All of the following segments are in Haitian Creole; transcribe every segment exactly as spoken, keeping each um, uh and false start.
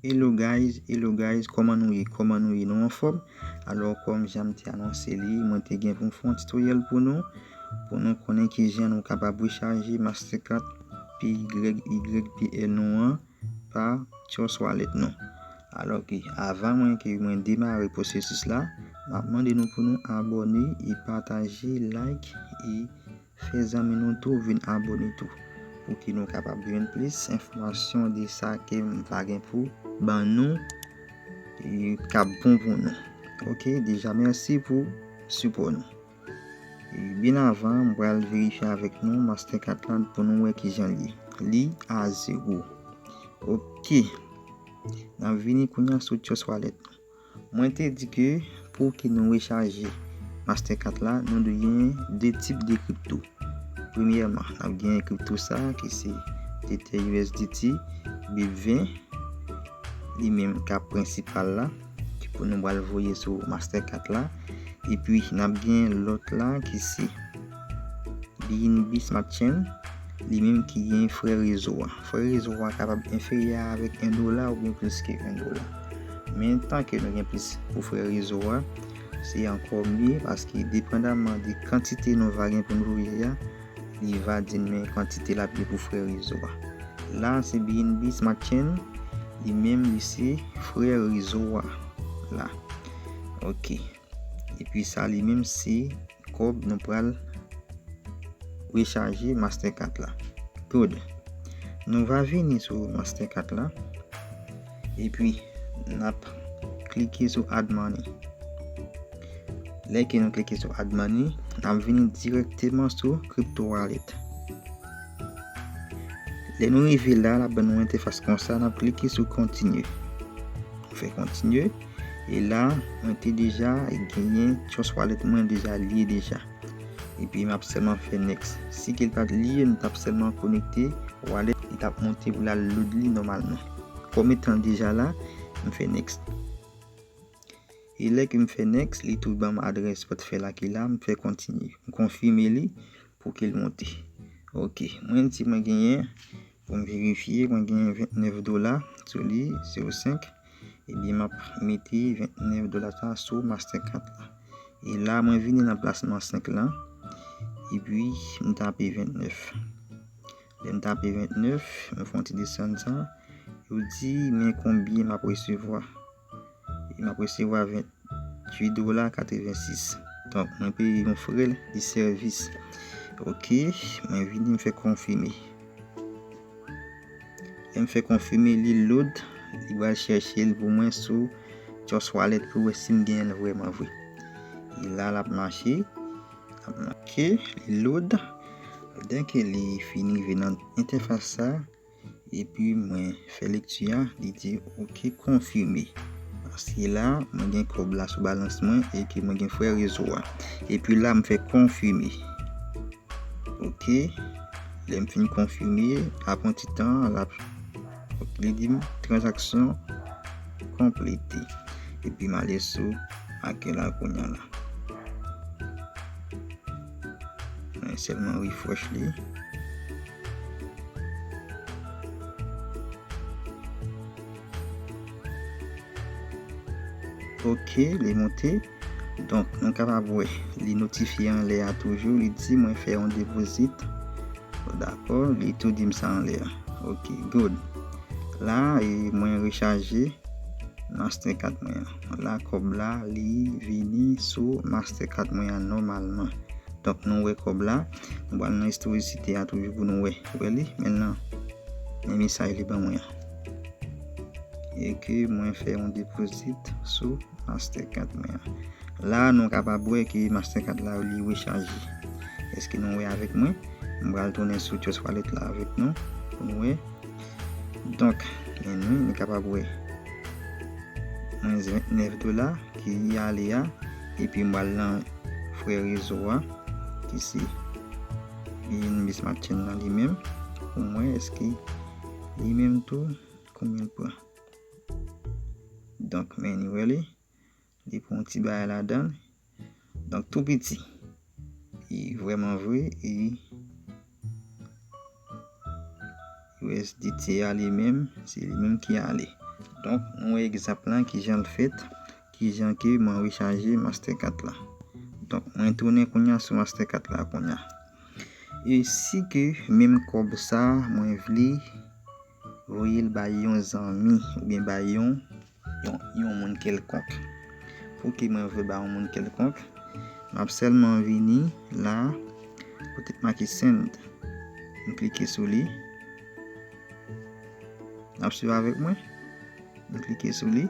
Hello guys, hello guys, kòman nou ye? Kòman nou ye? Nou anfòm? Alò, kòm jan m te anonse li, mwen te gen pou m fè yon tutorial pou nou, pou nou konnen kijan nou kapab rechaje Mastercard P Y Y P L nou an pa Trust Wallet nou. Alò ke avan mwen ke mwen demare pwosesis la, m ap mande nou pou nou abòne e pataje, like e fè zanmi nou tou vin abòne tou, pou ke nou kapab jwenn plis enfòmasyon de sa ke m va gen pou ban nou e k ap bon pou nou. Oke, deja mèsi pou sipò nou. E byen avan, m pral verifye avèk nou Mastercard lan pou nou wè kijan l ye. Li a zewo. Oke. N ap vini kounye a sou Trust Wallet. Mwen te di ke pou ke nou rechaje Mastercard la, nou dwe gen de tip de kripto. Premyèman, n ap gen kripto sa ki se Tether U S D T, bip ven, li menm k ap prensipal la, ki pou nou pral voye sou Mastercard la. Epi, n ap gen lòt la ki se B N B Smart Chain, li menm ki gen frè rezo a. Frè rezo a kapab enferyè avèk en dola oubyen plis ke en dola. Men tanke nou gen plis pou frè rezo a, se ankò mye, paske depandaman de kantite nou va gen pou nou voye a, li va di n men kantite l ap ye pou frè rezo a. La, se B N B Smart Chain, li menm, li se frè rezo a la. Oke. Epi sa, li menm, se kòb nou pral rechaje Mastercard la. Good. Nou va vini sou Mastercard la. Epi, n ap klike sou Add Money. Lè ke nou klike sou Add Money, n ap vini dirèkteman sou Crypto Wallet. Lè nou rive la, l ap ban nou entèfas konsa, n ap klike sou Continue. Nou fè Continue. E la, mwen te deja genyen Trust Wallet mwen deja lye deja. Epi m ap sèlman fè Next. Si ke l pa t lye, m t ap sèlman konekte wallet, li t ap monte pou l al load li nòmalman. Kòm etan l deja la, m fè Next. E lè ke m fè Next, li tou ban m adrès pòtfèy la ki la, m fè Continue. M konfime li pou ke l monte. Oke, mwen di mwen genyen, pou m verifye, mwen genyen vennèf dola sou li, zewo senk. Ebyen, m ap mete vennèf dola sa sou Mastercard la. E la, mwen vini nan plasman senk lan. Epi, m tape vennèf. Lè m tape vennèf, m fè yon ti desann sa. Yo di, men konbyen m ap resevwa. E m ap resevwa venntuit dola katrevensis. Donk, mwen peye yon frè de sèvis. Oke, mwen vini, m fè konfime. Lè m fè konfime li load, li pral chèche l pou mwen sou Trust Wallet pou wè si m genyen l vrèman vre. E la, l ap mache. L ap mache, li load. Dèke li fin rive nan entèfas sa, epi mwen fè lekti a, li di, "Oke, konfime." Paske la, mwen gen kòb la sou balans mwen e ke mwen gen frè rezo a. Epi la, m fè konfime. Oke. Lè m fin konfime, apre yon ti tan, l ap, li di m, "Tranzaksyon konplete." Epi m ale sou akèy la kounye a la. Mwen sèlman refresh li. Oke, li monte. Donk, nou kapab wè, li notifye anlè a toujou, li di mwen fè yon depozit. Dakò, li tou di m sa anlè a. Oke, good. La, e mwen rechaje Mastercard mwen an. La, kòb la, li vini sou Mastercard mwen an nòmalman. Donk, nou wè kòb la. Nou pral nan istorisite a toujou pou nou wè. Wè li, men nan, men mesaj li ban mwen an. E ke mwen fè yon depozit sou Mastercard mwen an. La, nou kapab wè ke Mastercard la, li rechaje. Èske nou wè avèk mwen? M pral tounen sou Trust Wallet la avèk nou, pou nou wè. Donk, men nou, nou kapab wè. Mwen vennèf dola ki ale a, epi m pral nan frè rezo a, ki se B N B Smart Chain nan li menm, pou m wè èske li menm tou, konbyen l pran. Donk, men nou wè li, li pran yon ti bagay ladan l. Donk, tou piti. E vrèman vre, e U S D T a li menm, se li menm ki ale. Donk, nou wè egzanp lan, kijan l fèt, kijan ke mwen rechaje Mastercard la. Donk, mwen tounen kounye a sou Mastercard la kounye a. E si ke menm kòb sa, mwen vle voye l bay yon zanmi, oubyen bay yon, yon, yon moun kèlkonk. Pou ki mwen vle bay yon moun kèlkonk, m ap sèlman vini la, kote k make send. M klike sou li. N ap swiv avèk mwen. M klike sou li.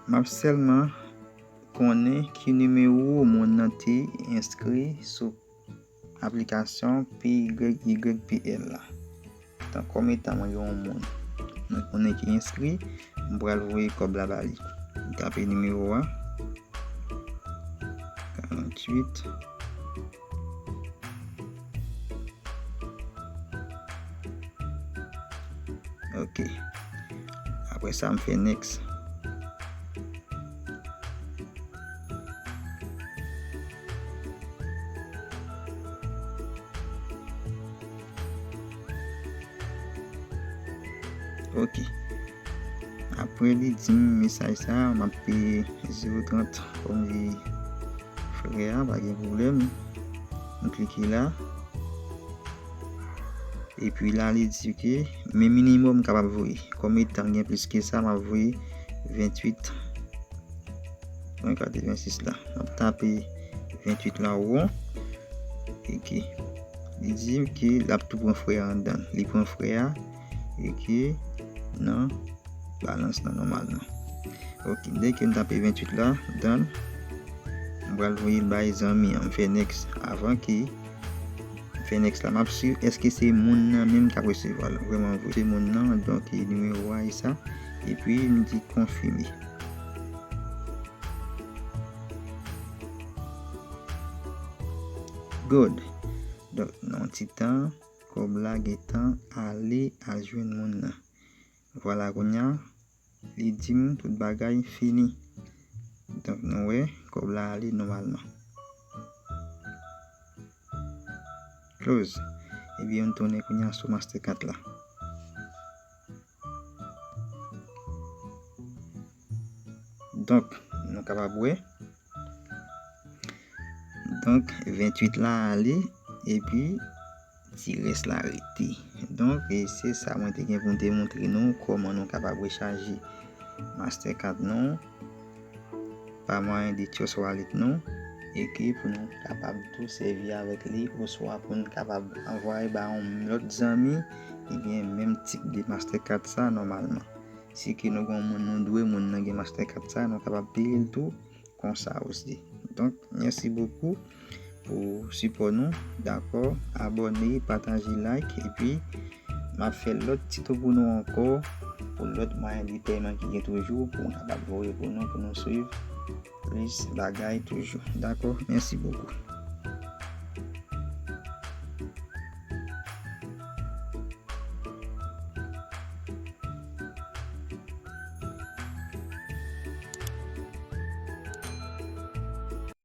M ap sèlman konnen ki nimewo moun nan te enskri sou aplikasyon P Y Y P L la. Tan kòm etan mwen yon moun mwen konnen ki enskri, m pral voye kòb la ba li. M tape nimewo a, karanntuit. Ok. Apre sa, m fè next. Ok. Apre li di m mesaj sa, m ap peye zewo trant kòm li frè a, pa gen pwoblèm. M klike la. Epi la, li di ke men minimòm m kapab voye. Kòm etan gen plis ke sa, m ap voye venntuit pwen katrevensis la. M ap tape venntuit la won. Ok. Li di ke l ap tou pran frè a anndan. Li pran frè a. Ok. Nan balans lan nòmalman. Ok, dèke m tape venntuit la, done. M pral voye l bay zanmi an. M fè next avan ke m fè next la. M ap swiv èske se moun nan menm k ap resevwa l. Vrèman vre, se moun nan, donk, e nimewo a e sa. Epi m di konfime. Good. Donk, nan yon ti tan, kòb la gentan ale al jwenn moun nan. Vwala, kounye a, li di m tout bagay fini. Donk, nou wè, kòb la ale nòmalman. Close. Ebyen, nou tounen kounye a sou Mastercard la. Donk, nou kapab wè. Donk, venntuit la ale, epi ti rès la rete. Donk, e se sa mwen te gen pou m te montre nou, kòman nou kapab rechaje Mastercard nou pa mwayen de Trust Wallet nou, e ke pou nou kapab tou sèvi avèk li, oswa pou nou kapab anvwaye ba yon lòt zanmi ki gen menm tip de Mastercard sa nòmalman. Si ke nou gen yon moun nou dwe, moun nan gen Mastercard sa, nou kapab peye l tou konsa osi. Donk, mèsi bokou pou sipò nou. Dakò, abòne, pataje, like, epi m ap fè lòt tito pou nou ankò, pou lòt mwayen de pèman ki gen toujou, pou m kapab voye pou nou, pou nou swiv plis bagay toujou. Dakò, mèsi bokou.